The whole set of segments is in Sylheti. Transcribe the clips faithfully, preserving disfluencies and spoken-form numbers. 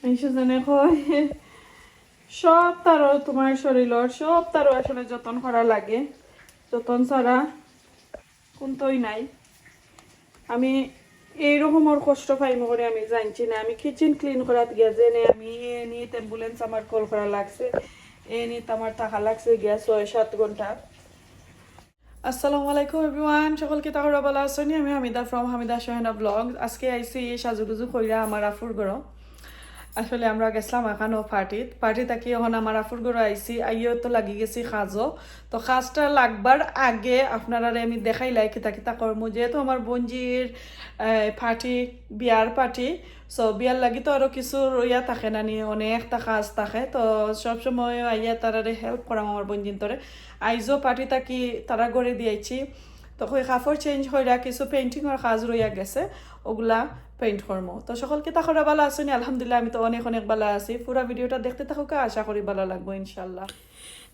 মানুষে জানে কয়, সব তারও, তোমার শরীরর সব তারও আসলে যতন করা লাগে, যতন ছাড়া কুন্তই নাই। আমি এই রকমর কষ্ট পাইমু করি আমি জানছি না। আমি কিচেন ক্লিন করাত গিয়া যেনে আমি এনিত অ্যাম্বুলেন্স আমার কল করা লাগছে, এনিত আমার থাকা লাগছে গিয়া ছয় সাত ঘন্টা। আসসালামু আলাইকুম এভরিওয়ান, সকল কিতা কররা, ভালা আছইন নি? আমি হামিদা from হামিদা শাহিনা ব্লগ। আজকে আইছি সাজুগুজু কইরা আমার আফুর ঘরো। আসলে আমরা গেছলাম এখানো পার্টিত, পার্টি থাকি এখন আমার আফুর ঘরো আইছি, আইও তো লাগি গেছি কাজো। তো কাজটা লাগবার আগে আপনারারে আমি দেখাইলাই কিতা কিতা করমু, যেহেতু আমার বঞ্জির পার্টি, বিয়ার পার্টি, সো বিয়ার লাগি তো আরো কিছু রইয়া থাকে না নি, অনেকটা কাজ থাকে। তো সবসময় আইয়া তারারে হেল্প করাম আমার বঞ্জিন্তরে। আইজও পার্টি থাকি তারা ঘরে দিয়াইছি। তো কই কাপড় চেঞ্জ কইরা কিছু পেইন্টিংর কাজ রইয়া গেছে, ওগুলা পেইন্ট করমু। তো সকল কিতা কররা, ভালা আছইন নি? আলহামদুলিল্লাহ, আমি তো অনেক অনেক ভালা আছি। পুরা ভিডিওটা দেখতে থাকুক্কা, আশা করি ভালা লাগবো ইনশাল্লাহ।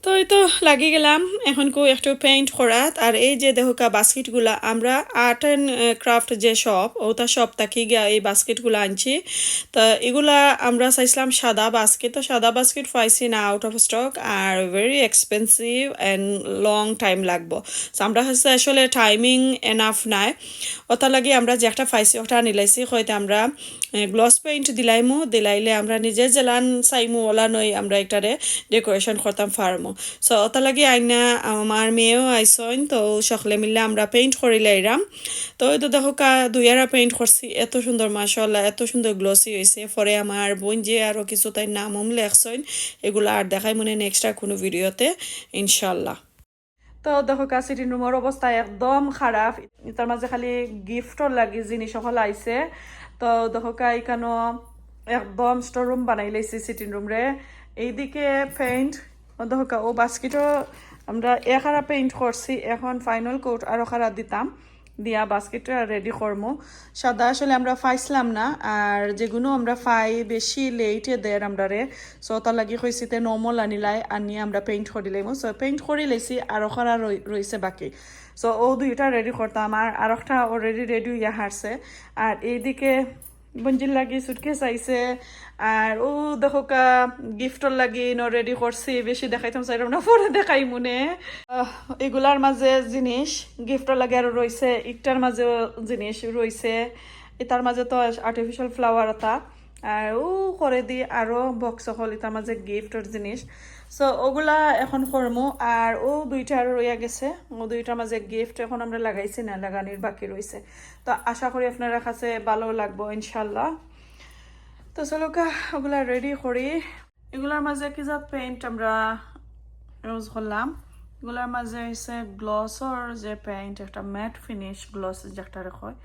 তো এই তো লাগি গেলাম এখন কো একটু পেইন্ট করাত। আর এই যে দেখুক্কা বাস্কেটগুলা, আমরা আর্ট অ্যান্ড ক্রাফট যে শপ, ওটা শপ থাকি গিয়া এই বাস্কেটগুলা আনছি। তো এগুলা আমরা চাইছিলাম সাদা বাস্কেট, তো সাদা বাস্কেট পাইছি না, out of stock, are very expensive and long time লাগবো। তো আমরা কাছে আসলে টাইমিং এনাফ নাই, ওটা লাগি আমরা যে একটা পাইছি ওটা নিলাইছি। হয়তো আমরা গ্লস পেইন্ট দিলাইমু, দিলাইলে আমরা নিজে যেলান চাইমু ওলানই আমরা একটারে ডেকোরেশন করতাম পারমু। সো ওটা লাগি আইনা আমার মেয়েও আইসইন, তো সকলে মিলে আমরা পেইন্ট করিলাইরাম। তো ওই তো দেখুক্কা দুইয়ারা পেইন্ট করছি, এত সুন্দর, মাশাআল্লাহ, এত সুন্দর গ্লসি হইছে। পরে আমার বঞ্জি আরও কিছু তাই নাম উম লেখছইন, এগুলা আর দেখাইমুনে নেক্সট আর কোনো ভিডিওতে ইনশাল্লাহ। তো দেখুক্কা সিটিং রুমর অবস্থা একদম খারাপ, ইতার মাঝে খালি গিফটর লাগি জিনিস সকল আইছে। তো দেখুক্কা ইখানো একদম স্টোর রুম বানাইলাইছি সিটিং রুমরে। এইদিকে পেইন্ট, ও দেখুক্কা ও বাস্কেটও আমরা এখারা পেইন্ট করছি, এখন ফাইনাল কোট আরো খারা দিতাম, দিয়া বাস্কেটটা রেডি করমু। সাদা আসলে আমরা পাইছিলাম না, আর যেগুলো আমরা পাই বেশি লেটে দের আমরারে, সো তার লাগি কইছি তে নর্মাল আনিলাই, আনিয়া আমরা পেইন্ট করিলাইমু। সো পেইন্ট করিলাইছি, আর ওখানা রই-, রইছে বাকি। সো ও দুইটা রেডি করতাম, আর আরোকটা অলরেডি রেডি হইয়া হারছে। আর এইদিকে বঞ্জির লাগি সুটকেস আইছে, আর ও দেখুক্কা গিফটর লাগি ন রেডি করছি, বেশি দেখাইতাম চাইরাম না, পরে দেখাইমুনে। আহ, এগুলার মাঝে জিনিস গিফটর লাগি আরো রইছে, ইকটার মাঝেও জিনিস রইছে, ইতার মাঝে তো আর্টিফিশিয়াল ফ্লাওয়ার ওটা, আর ও করে দি আরো বক্স হল ইতার মাঝে গিফটর জিনিস। সো ওগুলা এখন করমু, আর ও দুইটা আরো রইয়া গেছে, ও দুইটার মাঝে গিফট এখন আমরা লাগাইছি না, লাগানির বাকি রইছে। তো আশা করি আপনারা কাছে ভালো লাগবো ইনশাল্লাহ। তো চলুক্কা ওগুলা রেডি করি। এগুলার মাঝে কি জাত পেইন্ট আমরা ইউজ করলাম? এগুলার মাঝে হইছে গ্লসর যে পেইন্ট, একটা ম্যাট ফিনিশ গ্লস যেটারে কয়,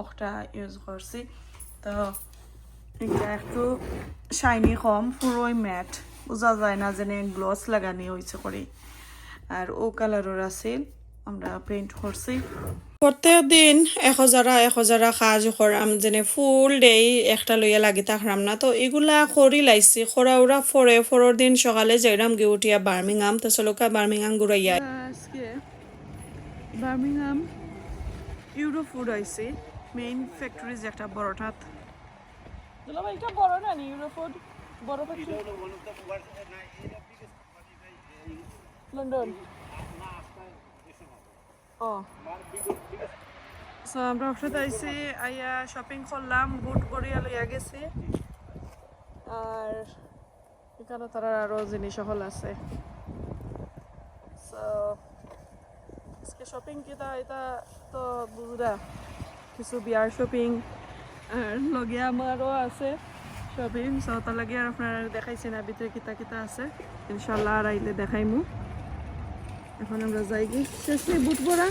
ওটা ইউজ করছি। তো এটা একটু শাইনি কম, পুরোই ম্যাট, বুঝা যায় না যেন গ্লস লাগানি হইছে করি। আর ও কালারর আছিল, আমরা পেইন্ট করছি। প্রত্যেক দিন এক হাজারা এক হাজারা কাজ করাম, যেন ফুল ডে একটা লইয়া লাগি থাকরাম না। তো এগুলা করি লাইছি, করা উরা পরে, পরের দিন সকালে যাইরাম গি উঠিয়া বার্মিংহাম। তো চলুক্কা বার্মিংহাম ঘুরাইয়া। আজকে বার্মিংহাম ইউরো ফুড আইছি, মেইন ফ্যাক্টরি যে একটা বড়টাত। দুলাভাই, এটা বড় না নি ইউরো ফুড? বড় ফ্যাক্টরি। লন্ডন। ও। সো আমরা অফিসে আইছি, আইয়া শপিং করলাম, বুট ভরিয়া লইয়া গেছি। আর এখানো তারার আরো জিনিস সকল আছে। সো আজকে শপিং কিতা, এটা তো বুঝরা, কিছু বিয়ার শপিং, আর লগে আমারও আছে শপিং। সো তার লাগি আর আপনারারে দেখাইছি না ভিতরে কিতা কিতা আছে, ইনশাল্লাহ আর আইলে দেখাইমু। এখন আমরা যাইগি। শেষে বুট ভরা,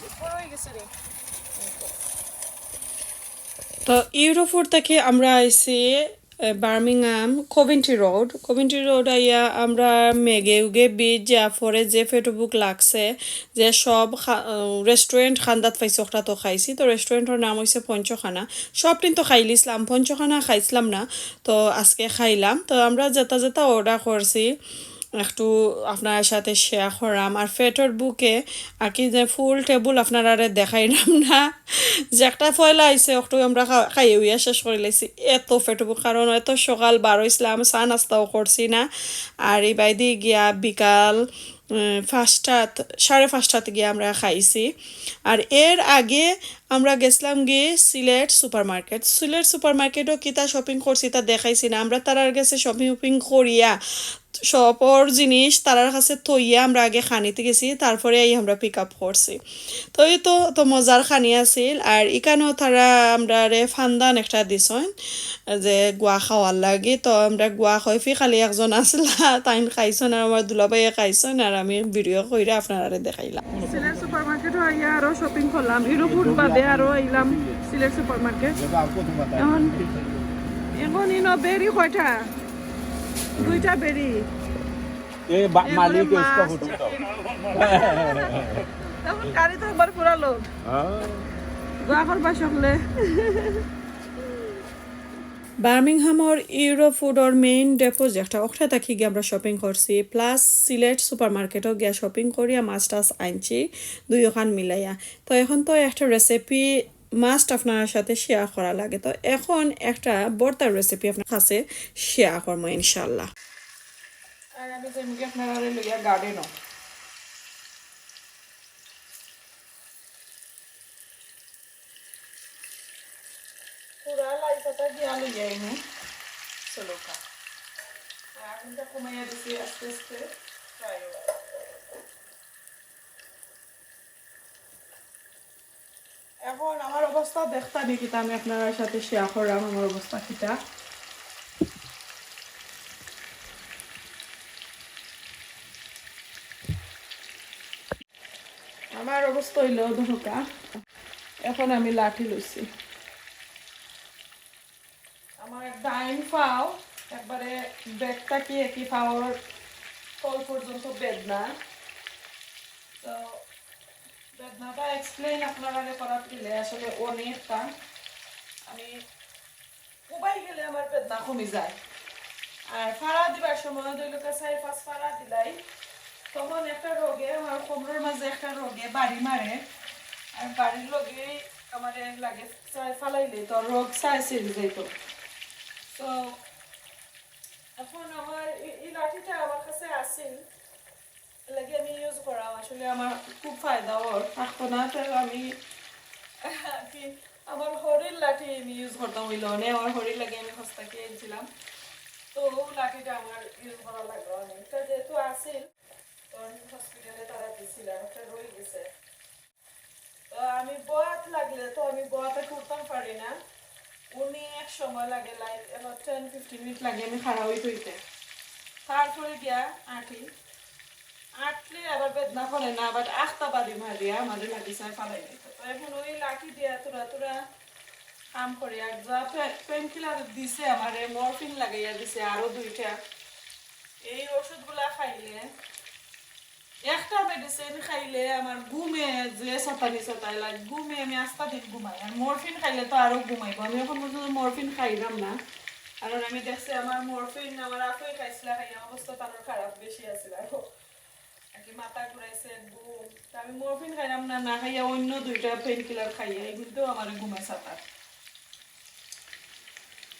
বুট ভরা হয়ে গেছে রে। তো ইউরো ফুড থাকি আমরা আইছি, এ, Birmingham, Coventry road. Coventry road আইয়া আমরা মেঘে উগে বিচ যা পরে যে পেটো ভুক লাগছে, যে সব খা-, আহ, রেস্টুরেন্ট খান্দাত পাইছি, ওটা তো খাইছি। তো রেস্টুরেন্টর নাম হইছে পঞ্চখানা। সব দিন তো খাইলিছিলাম, পঞ্চখানা খাইছিলাম না, তো আজকে খাইলাম। তো আমরা যেটা যেটা অর্ডার করছি, একটু আপনারার সাথে শেয়ার করাম। আর পেটর ভুকে আকি যে ফুল টেবুল আপনারারে দেখাইলাম না, যে একটা পয়লা আইছে, অকটু আমরা খা-, খাইয়া উইয়া শেষ করি লাইছি। এত পেট ভুক, কারণ এত সকাল বার অইছিলাম, চা নাস্তাও করছি না। আর ইবায়দি গিয়া বিকাল, উম, পাঁচটাত, সাড়ে পাঁচটাত গিয়া আমরা খাইছি। আর এর আগে আমরা গেছিলাম গি সিলেট সুপার মার্কেট। সিলেট সুপার মার্কেটও কিতা শপিং করছি তা দেখাইছি না। আমরা তারার গেছে শপিং উপিং করিয়া সবর জিনিস তারার কাছে থইয়া আমরা আগে খানিতে গেছি, তারপরে আই আমরা পিক আপ করছি। তো এই তো, তো মজার খানি আছিল। আর ইকানো তারা আমরারে ফান্দান একটা দিছইন যে গুয়া খাওয়ার লাগি। তো আমরা গুয়া কইফি খালি একজন আসলা, তাইন খাইছইন, আর আমার দুলাভাইয়ে খাইছইন, আর আমি ভিডিও কইরা আপনারারে দেখাইলাম। সিলেট সুপার মার্কেটও আইয়া আরো শপিং করলাম, ইউরো ফুড বাদে আরো আইলাম সিলেট সুপার মার্কেট। এখন, এখন ইনো বেরি কয়টা? দুইটা বেরি। এ বা-, এগুলো মালিক মাছ। এসব হোটেল তো। এখন গাড়ি তো একবার পুরা লোক। হ্যাঁ। দোয়া করবা সকলে। বার্মিংহামর ইউরো ফুডর মেইন ডেপো যেটা, ওখানে থাকি গিয়া আমরা শপিং করছি, প্লাস সিলেট সুপার মার্কেটও গিয়া শপিং করিয়া মাছ টাছ আনছি, দুইওখান মিলাইয়া। তো এখন তো একটা রেসিপি মাস্ট আপনার সাথে শেয়ার করা লাগে। তো এখন একটা ভর্তার রেসিপি আপনার কাছে শেয়ার করবো ইনশাল্লাহ। আর আমি যাইমু কি আপনারারে লইয়া গার্ডেনও। পুরা লাই পাতা দিয়া লইয়া আইমু। চলো কা। আর আগুনটা কমাইয়া দিছি আস্তে আস্তে। ফ্রাই অইবো। এখন আমার অবস্থা দেখতা নি কিতা, আমি আপনার সাথে শেয়ার করলাম আমার অবস্থা কিতা। আমার অবস্থা অইলো ধরকা, এখন আমি লাঠি লইছি। আমার ডাইন পাও একবারে বেড থাকি একই পাওর তল পর্যন্ত বেদনা। তো বেদনাটা এক্সপ্লেইন আপনারারে করাত গেলে আসলে অনেকটা। আমি উবাই গেলে আমার বেদনা কমি যায়। আর ফাড়া দিবার সময় দুই লোকে চার পাঁচ ফাড়া দিলাই, তখন একটা রগে আমার কোমরর মাঝে একটা রগে বাড়ি মারে, আর বাড়ির লগেই আমার লাগে চাই ফালাইলে তো রগ চাই ছিড়ি যাইতো। তো এখন আমার এই, এই লাঠিটা আমার কাছে আছিল, এর লাগি আমি ইউজ করাম। আসলে আমার খুব ফায়দা অর। থাকতো না তো আমি কি আমার হরির লাঠি আমি ইউজ করতাম অইলো অনে, আমার হরির লাগি আমি হস্তা কিয়া আনছিলাম। তো ও লাঠিটা আমার ইউজ করা লাগলো অনে। এটা যেহেতু আছিল, তো আমি হসপিটালে তারা দিছিলাম, একটা রয়ে গেছে। তো আমি বওয়াত লাগলে তো আমি বওয়াতে করতাম পারি না, অনেক সময় লাগে, লাইক এখন টেন ফিফটিন মিনিট লাগে আমি খাড়া অইতে অইতে। তারপরে গিয়া আটি, আটলে আবার বেদনা করে না, বাট আখতা বাড়ি মারিয়া আমারে লাগি চাই ফালাই দিত। তো এখন ওই লাঠি দিয়া থুড়া থুড়া কাম করি। আর যা পেন কিলার দিছে আমারে, মরফিন লাগাইয়া দিছে আরো দুইটা। এই ওষুধগুলা খাইলে, একটা মেডিসিন খাইলে আমার ঘুমে যে সাতানি সাতাই লাগে, ঘুমে আমি আস্তা দিন ঘুমাই। আর মরফিন খাইলে তো আরো ঘুমাইবো। আমি এখন পর্যন্ত মরফিন খাইলাম না, কারণ আমি দেখছি আমার মরফিন আমার আপু খাইছিলা, খাইয়া অবস্থা তার খারাপ বেশি আছিল আরো। আর কি মাথা ঘুরাইছে, ঘুম। তা আমি মরফিন খাইলাম না, না খাইয়া অন্য দুইটা পেন কিলার খাইয়া, এগুলো তো আমার ঘুমে সাতার।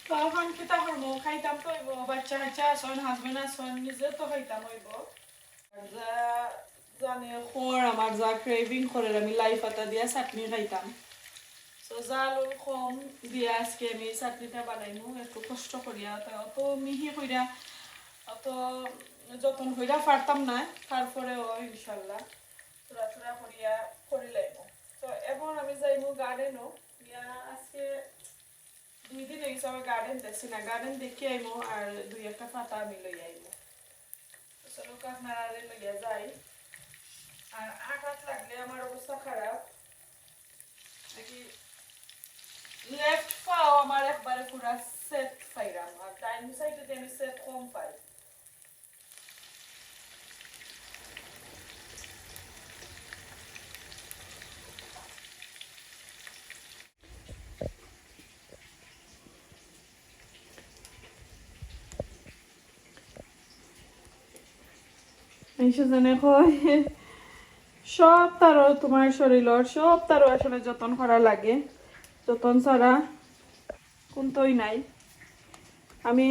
তো এখন কিতা করবো? খাইতাম তো অইবো, বাচ্চা কাচ্চা আছইন, হাজবেন্ড আছইন, নিজে তো খাইতাম অইবো। আর যা জানে খর, আমার যা ক্রেভিং করে, আমি লাই পাতা দিয়া চাটনি খাইতাম। তো জাল কম দিয়া আজকে আমি চাটনিটা বানাইমু, একটু কষ্ট করিয়া, তা অত মিহি করিয়া, অত যতন করিয়া পারতাম না, তারপরেও ইনশাল্লাহ থুড়া থুড়া করিয়া করি লাইমু। তো এখন আমি যাইমু গার্ডেনও, গিয়া আজকে দুই দিন অই গেছে আমার গার্ডেন দেখছি না, গার্ডেন দেখি আইমু আর দুই একটা পাতা আমি লই আইমু। তো চলো আপনারারে লইয়া যাই। আর আঘাত লাগলে আমার অবস্থা খারাপ, নাকি লেফট পাও আমার একবারে পুরা সেট পাইরাম, আর ডাইন সাইডে আমি সেট কম পাই। মানুষে যেনে কয়, সব তারও, তোমার শরীরর সব তারও আসলে যতন করা লাগে, যতন ছাড়া কুন্তই নাই। আমি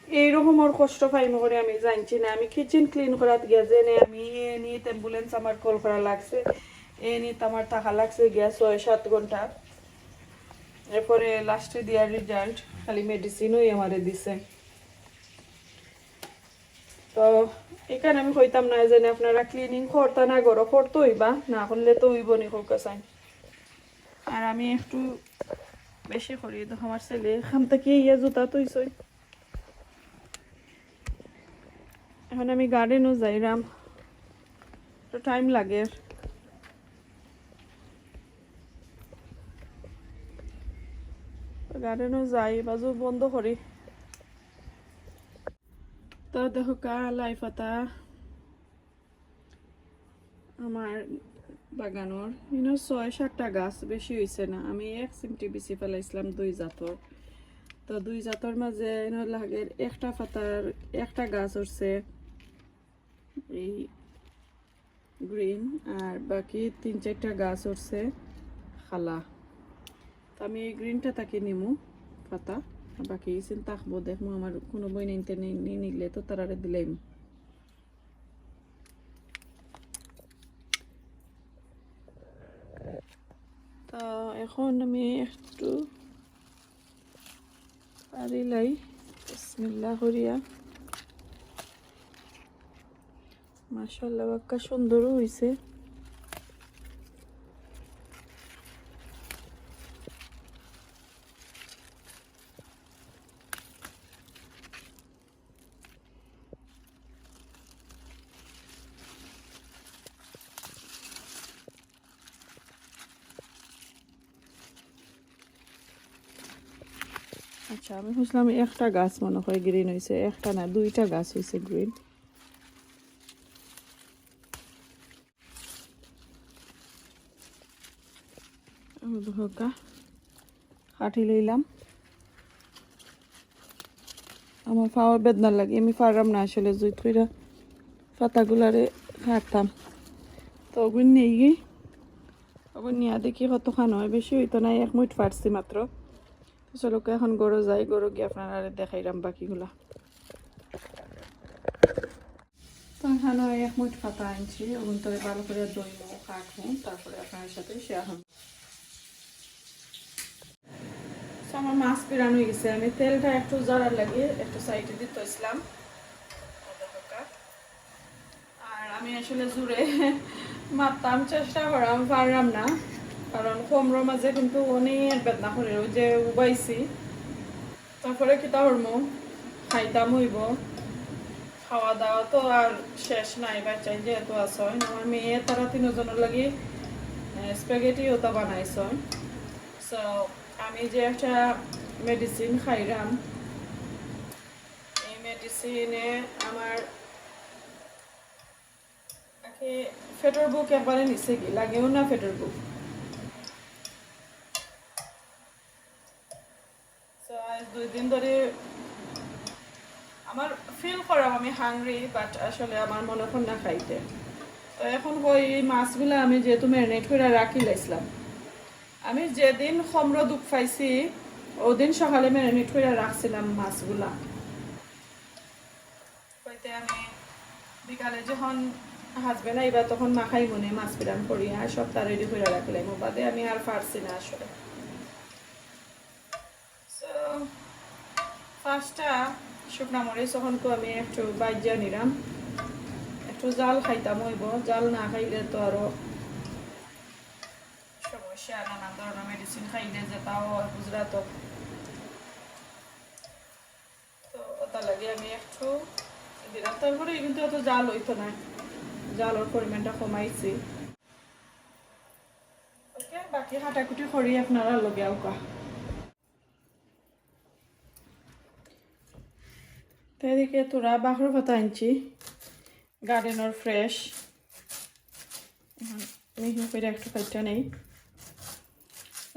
এই রকমর কষ্ট পাইমু করি আমি জানছি না। আমি কিচেন ক্লিন করাত গিয়া যেনে আমি এ নিত অ্যাম্বুলেন্স আমার কল করা লাগছে, এ নিত আমার থাকা লাগছে গিয়া ছয় সাত ঘন্টা। এরপরে লাস্টে দিয়ার রেজাল্ট খালি মেডিসিনই আমারে দিছে। তো এখানে আমি কইতাম না যে আপনারা ক্লিনিং করতা না করো, করতে হইবা, না করলে তো হইব নি, হোক আসাই। আর আমি একটু বেশি করি, দেখো আমার ছেলে খাম থাকি ইয়া জুতা তুইছই। এখন আমি গার্ডেনও যাইরাম, তো টাইম লাগে। গার্ডেনও যাই, বাজু বন্ধ করি। তো দেখো কা লাই পাতা আমার বাগানর, ইনো ছয় সাতটা গাছ, বেশি হইছে না। আমি এক চিমটি বিচি ফেলাইছিলাম দুই জাতর। তো দুই জাতর মাঝে ইনো লাগের একটা পাতার একটা গাছ উঠছে এই গ্রিন, আর বাকি তিন চারটা গাছ উঠছে কালা। তো আমি এই গ্রিনটা থাকি নিমু পাতা, আর বাকি ইসিন থাকবো, দেখমু আমার কোনো বই নিতে নেই, নিয়ে নিলে তো তারারে দিলাইমু। তো এখন আমি একটু পারিলাই, বিসমিল্লাহ করিয়া। মাশাআল্লাহ, বাক্কা সুন্দরও হইছে। আচ্ছা, আমি বুঝলাম একটা গাছ মনে হয় গ্রিন হইছে, একটা না, দুইটা গাছ হইছে গ্রিন। আমি দেখো কা কাটি লইলাম। আমার পাওর বেদনা লাগে, আমি পারলাম না আসলে জুইত কইরা পাতাগুলারে কাটতাম। তো ওগুন নেই গি, ওগুন নিয়া দেখি কতখান হয়, বেশি হইতো না, এক মুঠ ফাটছি মাত্র। তো চলো এখন গরো যাই, গরো গিয়ে আপনারা দেখাইলাম বাকিগুলা। তো এখানে এক মুঠ পাতা আনছি, ওগুন তো ভালো করে ধইমু, কাটমু, তারপরে আপনার সাথে শেয়ার হবো। তো আমার মাছ পিরান হয়ে গেছে, আমি তেলটা একটু জারার লাগে একটু সাইডে দিতে হইছিলাম। আর আমি আসলে জুরে মারতাম, চেষ্টা করাম, পারলাম না, কারণ কোমরর মাঝে কিন্তু অনেক বেদনা করে, ওই যে উবাইছি। তারপরে কিতা করমু, খাইতাম হইব, খাওয়া দাওয়া তো আর শেষ নাই, বাচ্চাই যেহেতু আছে। আমার মেয়ে তারা তিনজনের লাগি স্প্যাগেটি ওটা বানাইছে। সো আমি যে একটা মেডিসিন খাইলাম, এই মেডিসিনে আমার আগে পেটর ভুক একবারে নিচে গি, লাগেও না পেটর ভুক। সো আজ দুই দিন ধরে আমার ফিল করাম আমি হাংরি, বাট আসলে আমার মনে হয় না খাইতে। তো এখন কই এই মাছগুলা আমি যেহেতু ম্যারিনেট করে রাখি লাইছিলাম, আমি যেদিন কোমরো দুখ পাইছি, ওদিন সকালে ম্যারিনেট করে রাখছিলাম মাছগুলা। কইতে আমি বিকালে যখন হাজবেন্ড আইবা তখন মাখাই মনে মাছ পিরান করি, আর সবটা রেডি করে রাখলাম, বাদে আমি আর পারছি না আসলে। সো পাঁচটা শুকনা মরিচ তখন তো আমি একটু বাইজিয়া নিলাম, একটু জাল খাইতাম হইব, জাল না খাইলে তো আরো সমস্যা, নানান ধরনের মেডিসিন খাইলে যেটাও বুঝরা তো। তো ওটা লাগে আমি একটু দিলাম, তারপরে কিন্তু অত জাল হইতো না, জালর পরিমাণটা কমাইছি। ওকে, বাকি কাটাকুটি করি আপনারা লগে আউকা। তো এদিকে তোরা বাখর পাতা আনছি, গার্ডেনর ফ্রেশ। এখন মিহি করে একটু কাটটা নেই।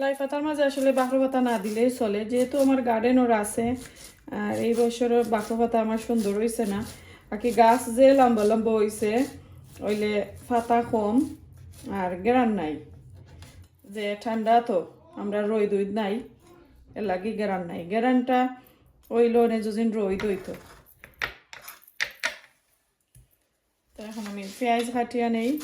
লাই পাতার মাঝে আসলে বাখর পাতা না দিলেই চলে, যেহেতু আমার গার্ডেনর আছে। আর এই বছর বাখর পাতা আমার সুন্দর হইছে না, বাকি গাছ যে লম্বা লম্বা অইছে, অইলে ফাতা কম আর গেরান নাই। যে ঠান্ডা তো, আমরা রইদ উইদ নাই, এর লাগি গেরান নাই। গেরানটা অইলো নে যদিন রইদ অইতো। তো এখন আমি পেঁয়াজ কাটিয়া নেই।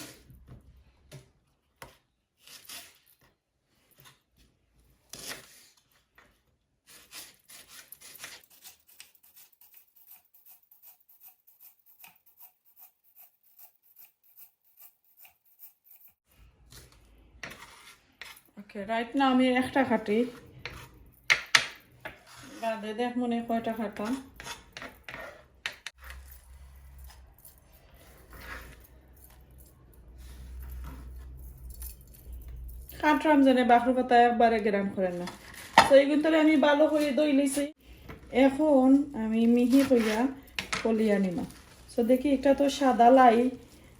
Okay, right now আমি একটা কাটি, বাদে দেখমুনে কয়টা কাটতাম। কাটরাম যেনে বাখরু পাতা একবারে গেরান করে না। তো এইগুন তাহলে আমি ভালো করি ধুই লইছি। এখন আমি মিহি কইয়া কলিয়া নিমা। তো দেখি, একটা তো সাদা লাই,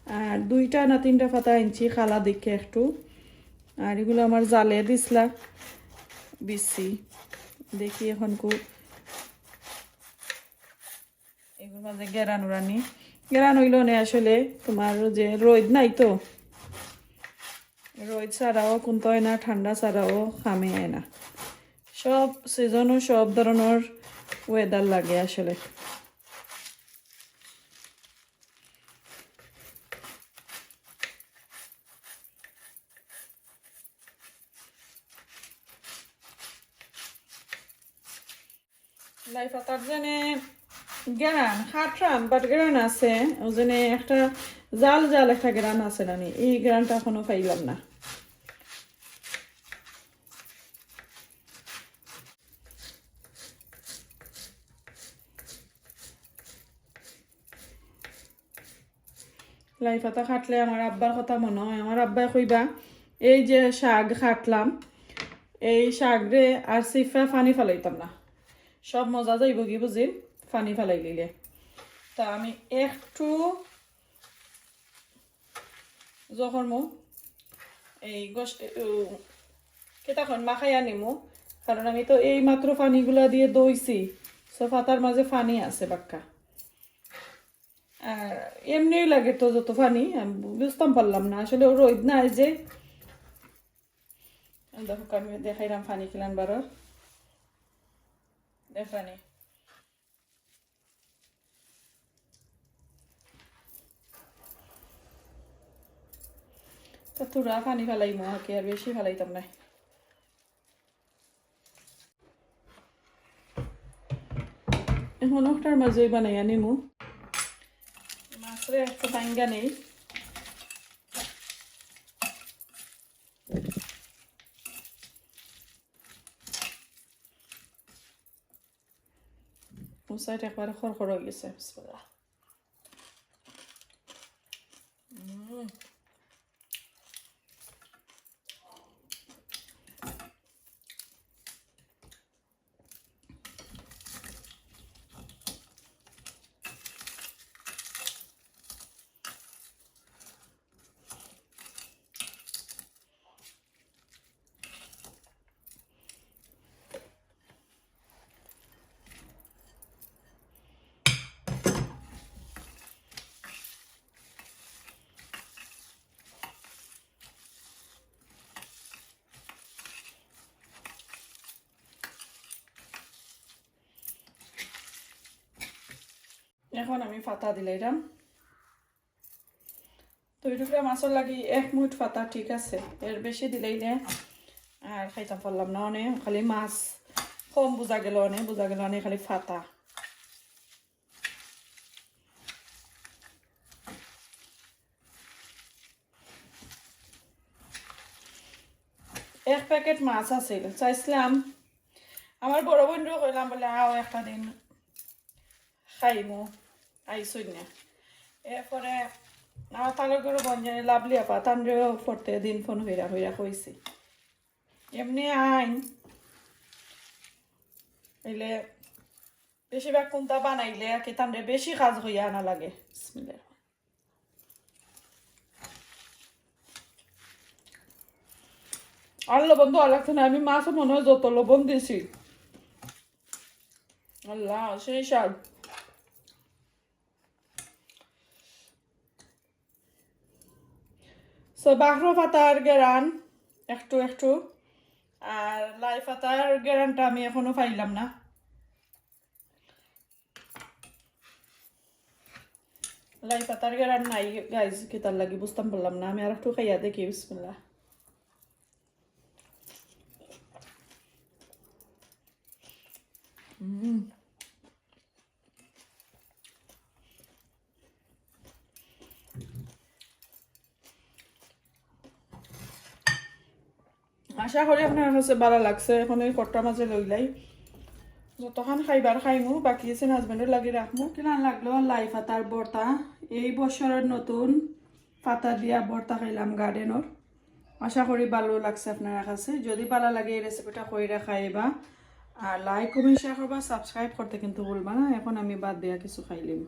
আর দুইটা না তিনটা পাতা আনছি, কালা দেখে একটু। আর এগুলো আমার জালে দিছলা বিচি। দেখি এখন কু এগুর মাঝে গেরান উরানি। গেরান অইলো নে আসলে, তোমার যে রইদ নাই তো, রইদ ছাড়াও কুন্তা অয় না, ঠান্ডা ছাড়াও কামে আয় না। সব সিজনও সব ধরনর weather লাগে আসলে। লাই পাতার যেনে গেরান, কাটরাম, but গেরান আছে, ও যেনে একটা জাল জাল একটা গেরান আছে নানি, এই গেরানটা এখনো পাইলাম না। লাই পাতা কাটলে আমার আব্বার কথা মনে হয়। আমার আব্বায় কইবা, "এই যে শাক কাটলাম, এই শাক রে আর সিফা পানি ফালাইতাম না, সব মজা যাইবগি বুঝিন পানি ফালাই লিলে।" তা আমি একটু যখন মু এই গোষ্ঠী, উ, কিতা কইন, মাখাইয়া নিমু, কারণ আমি তো এই মাত্র পানিগুলা দিয়ে ধইছি, so পাতার মাঝে পানি আছে বাক্কা। আর এমনিই লাগে তো যত পানি, আমি বুঝতাম পারলাম না আসলে, ও রইদ নাই যে। দেখো, আমি দেখাইলাম পানি কিলান বারো, দেখলানি। তো থুড়া পানি ফালাইমু, আগে আর বেশি ফালাইতাম না। এখন ওটার মাঝে বানাইয়া নিমু। মাছরে একটু ভাঙ্গা নেই। ও সাইড একবারে খড়খড় হয়ে গেছে। বিসমিল্লাহ। উম। এখন আমি ফাতা দিলাইরাম। দুই টুকরা মাছর লাগি এক মুঠ ফাতা ঠিক আছে, এর বেশি দিলাইলে আর খাইতাম পারলাম না। অনে খালি মাছ কম বুঝা গেল, অনে বুঝা গেল অনে খালি ফাতা। এক প্যাকেট মাছ আছিল, চাইছিলাম আমার বড় বোনরেও কইলাম বলে, "আও একটা দিন খাইমু, আইসই না।" এরপরে আমার তালর ঘরো বোন জানি লাভলি আপা, তানরেও পড়তে দিন ফোন হইরা হইরা কইছি। এমনি আইন এলে বেশিরভাগ কুন্তা বানাইলে আর কি তানরে বেশি কাজ হইয়া আনা লাগে। বিসমিল্লাহ। আর লবণ দেওয়া লাগছে না, আমি মাছে মনে হয় যত লবণ দিছি। আল্লাহ, সেই স্বাদ। তো বাখরো পাতার গেরান একটু একটু, আর লাই পাতার গেরানটা আমি এখনো পাইলাম না। লাই পাতার গেরান নাই গাইজ, কিতার লাগি বুঝতাম পারলাম না। আমি আর একটু খাইয়া দেখি, বিসমিল্লাহ। হুম। আশা করি আপনার কাছে ভালা লাগছে। এখন এই কট্টা মাঝে লইলাই, যতখান খাইবার খাইমু, বাকি আছে হাজবেন্ডর লাগি রাখমু। কিলান লাগলো লাই পাতার ভর্তা? এই বছরের নতুন পাতা দিয়া ভর্তা খাইলাম গার্ডেনর। আশা করি ভালো লাগছে আপনার কাছে। যদি ভালা লাগে এই রেসিপিটা কইরা খাইবা, আর লাইক কমেন্ট শেয়ার করবা, সাবস্ক্রাইব করতে কিন্তু ভুলবা না। এখন আমি বাদ দিয়া কিছু খাইলিম।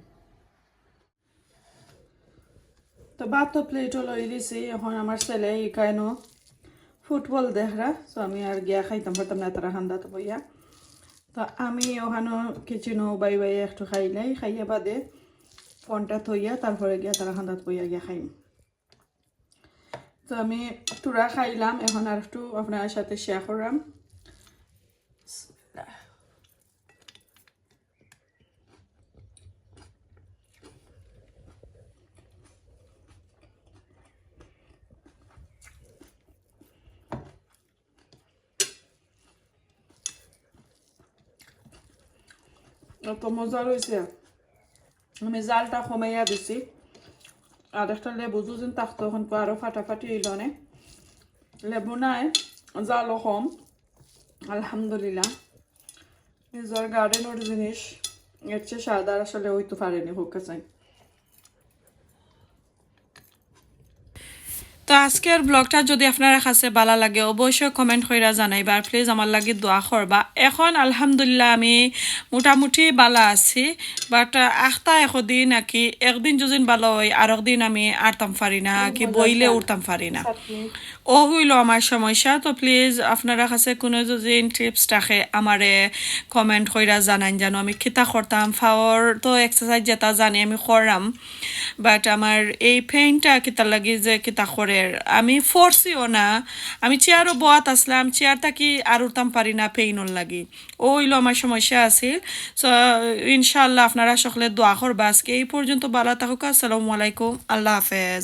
তো ভাত তো প্লেটও লই দিছি। এখন আমার ছেলে ইকাইনো ফুটবল দেখরা, তো আমি আর গিয়া খাইতাম পারতাম না তারা হান্দাত বইয়া। তো আমি ওখানো কিচেনো বাই বাই একটু খাইলাই, খাইয়া বাদে ফোনটা থইয়া তারপরে গিয়া তারা হান্দাত বইয়া গিয়া খাইম। তো আমি থুড়া খাইলাম, এখন আর একটু আপনার সাথে শেয়ার করলাম। এত মজা রয়েছে। আমি জালটা কমাইয়া দিছি। আর একটা লেবু যদি থাকতো, এখন তো আরো ফাটাফাটি হইল অনেক। লেবু নাই, জালও কম। আলহামদুলিল্লাহ, নিজের গার্ডেনর জিনিস এর চেয়ে স্বাদ আর আসলে হইতে পারেনি, হোক চাই। তো আজকের ব্লগটা যদি আপনার কাছে ভালা লাগে, অবশ্যই কমেন্ট কইরা জানাইবা। আর প্লিজ আমার লাগি দোয়া করবা। এখন আলহামদুলিল্লাহ আমি মোটামুটি ভালা আছি, বাট আখতা একদিন নাকি একদিন যদি ভালা হয়, আরক দিন আমি আরতাম পারি না, কি বইলে উঠতাম পারি না। ও হইল আমার সমস্যা। তো প্লিজ আপনারা কাছে কোনো যদি টিপস থাকে আমারে কমেন্ট কইরা জানাইন, জানো আমি কিতা করতাম। পাওয়ার তো এক্সারসাইজ যেটা জানি আমি করলাম, বাট আমার এই পেইনটা কিতা লাগি যে কিতা করে, আমি ফোর্সিও না, আমি চেয়ারও বওয়াত আসলাম, চেয়ার থাকি আর উঠতাম পারি না পেইনর লাগি। ও হইল আমার সমস্যা আছিল। সো ইনশাআল্লাহ আপনারা সকলে দোয়া করবা। আজকে এই পর্যন্ত, ভালা থাকুক। আসসালামু আলাইকুম, আল্লাহ হাফেজ।